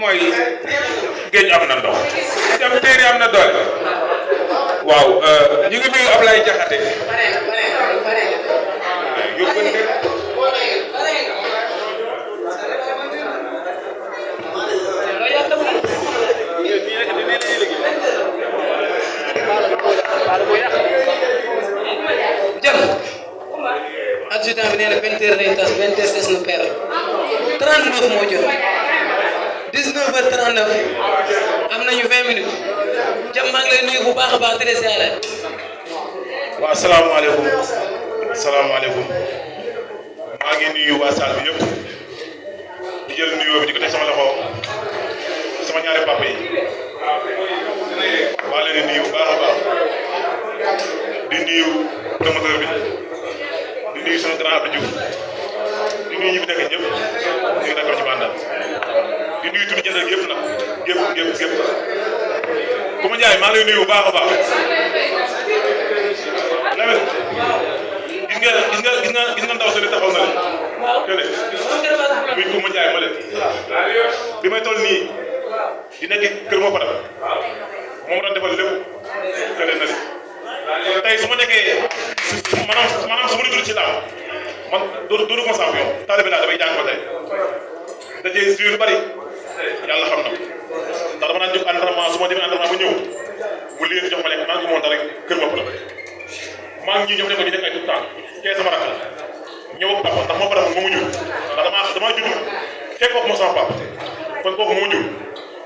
mooy géej am na ndox jam téere am na doole waaw ñu ngi nuyu Ablaye Jaxate yóbbante adjudant bi nee na 20h lay tas 20h des na père 39 moo jot 19h39 am nañu 20 minutes jam maa ngi lay nuyu bu baax a baax di siyaare. waaw asalaamaaleykum asalaamaaleykum maa ngi nuyu waa salle bi yëpp di jël nuyoo bi di ko teg sama loxo sama ñaari papa yi maa leen di nuyu bu baax a baax di nuyu promoteur bi di nuyu sama grand Abdou Diouf di nuyu ñi fi nekk ñëpp ñu ngi nekkal ci bandal di nuyu tuuti jëndal yëpp nag yëpp Coumba Ndiaye maa ngi lay nuyu bu baax a baax Lamine gis nga ndaw soli taxaw na le muy Coumba Ndiaye ma leen bi may toll nii di nekk kër moo faram moom doon defal lépp kële na le tey su ma nekkee maanaam su ma di dul ci laaw man doodu ma champion taalibe laa damay jàng ba tey da cee si lu bari yàlla xam na ndax dama naan jóg entraînement su ma demee entraînement ba ñëw bu leen jox ma lekk maa ngi monta rek kër bopp la maa ngi ñii ñoom nekkoon ñu nekk ay tout temps kee sama rakk la ñëw ak papa ndax moo pare moo ma jur ndax damaa judd fekk kooku moo sama papa kon kooku moo ma jur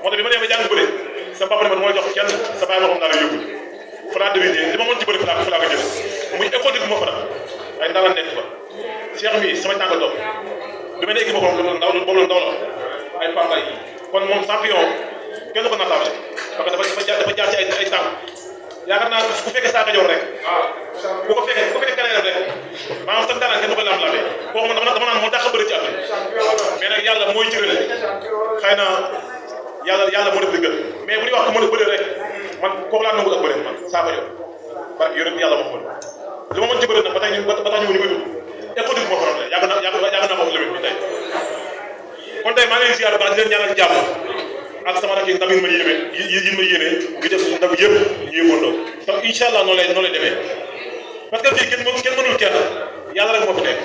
moo tax bi ma demee jàng bëre sa papa ne ma mooy jox kenn sa baay ma xam naa la yóbbu fa laa demee li ma mën ci bëre fa laa ko jëlee muy école bi moo fa ay ndaw la nekk fa Cheikh mi sama tàngal doom bi ma nekk ma xam boobu la ndaw la ay papa yi kon moom champion kenn ko naataale parce que dafa jaar ci ay tànk yaakaar naa ku fekkee saa Kajoor rek ku ko fekkee kanam rek maanaam sax daanaka kenn du ko lam-lamee kooku man dama naan moo dàq bëri ci àdduna mais nag yàlla mooy cërale xëy na yàlla moo def li gën mais bu ñuy wax ku mën a bëri rek man kooku laa nangu ak bëri man saa Kajoor parce que yonent yàlla moo mën li ma mën ci bëri nag ba tax ñu koy dund école bi moo ko doon yàgg naa ko lëwét bi tey kon tey maa ngi leen ziar baax di leen ñaanal jàmm ak sama rakk yi ndam yi ma yéene ngi def ndam yëpp ñu yëngandoo donc incha allah noonu lay demee parce que fii kenn mënul kenn yàlla rek moo fi nekk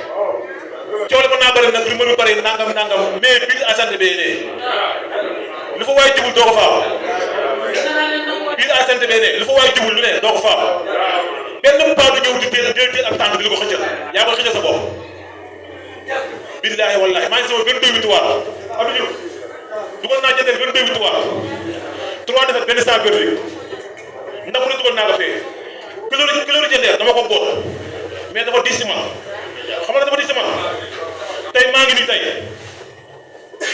coow li mën naa bëri nag lu mënul bëri nangam mais biir asante bee nee lu fa waay jubul doo ko faaw biir asante bee nee lu fa waay jubul lu ne doo ko faaw benn paa du ñëw di teel ak tànk di la ko xëccal yaa ko xëccal sa bopp billaahi wallaahi maa ngi sama 22 victoire Abdou Diouf dugal naa jëndee 22 victoire 3 défaites benn sans verdict ndax mu ne dugal naa ko fee kilo jëndee dama ko boot mais dafa diis si man xam nga dafa diis si man tey maa ngi nii tey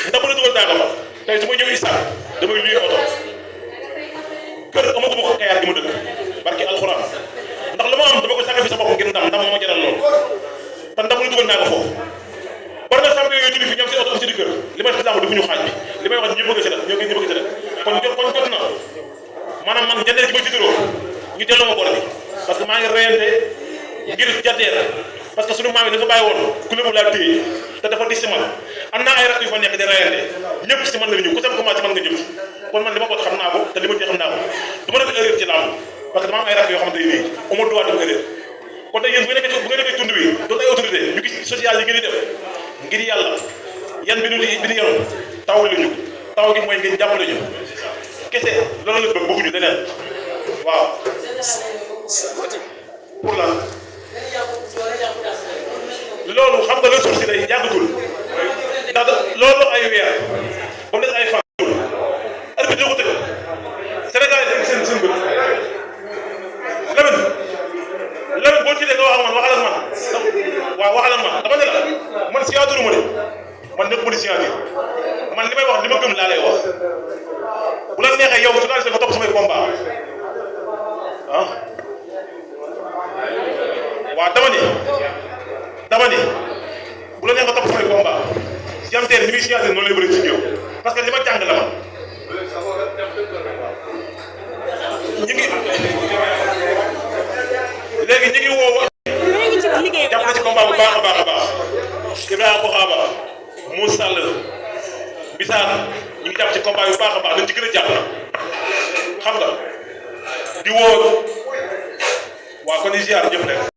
ndax mu ne dugal naa ko fa tey su ma ñëw Issa damay luy oto kër amaguma ko Kayaar gi ma dëkk barki alxuraan ndax lu ma am dama ko sacrifice sa bopp ngir ndam moo ma jaral loolu te ndam mu ne dugal naa ko foofu bari na champion yooyu tudd fi ñoom seen oto aussi di kër li may wax defuñu xaaj bi li may wax ñëpp bëgg si def ñoo ngi ñëpp bëgg si def kon jot na maanaam man jëndee ji ma tiitaroo ñu delloo ma bor bi parce que maa ngi reyante ngir jaddeer parce que suñu maam yi dafa bàyyi woon ku lébu laa téye te dafa dis si man am naa ay rakk yu fa nekk di reyante ñëpp si man la ñu ku sam commencé man nga jëm kon man li ma ko xam naa ko te li ma ci xam naa ko du ma def erreur ci làmb parce que dama am ay rakk yoo xamante ni nii au moins droit def erreur kon tey yéen bu ngeen nekkee tund bi doon ay autorité ñu gis social yi ngeen di def ngir yàlla yan bi ñu yoroon taw lañu taw gi mooy ngeen jàppale ñu kese loolu la bëgg bëgguñu leneen waaw pour lan loolu xam nga ressource yi day yàggatul ndax loolu ay weer ba mu des ay fan arbitre ko tëj Sénégal yi seen bët Lamine boo ci dee nga wax ak man waaw waxal ak man dama ne la man signature ma de man nekk ma di signature man li may wax li ma gëm laa lay wax bu la neexee yow su nga topp samay combat ah waaw dama ni bu la neex nga topp samay combat Diam Terry ni muy signature noonu lay bëri ci yow parce que li ma jàng la man léegi ñu ngi woo jàpp na ci combat bu baax a baax Ibrahima Boxaaba mu sàll bi Bisaan ñu ngi jàpp ci combat yu baax a baax dañ ci gën a jàpp na xam nga di woo waa kon di ziar ñëpp rek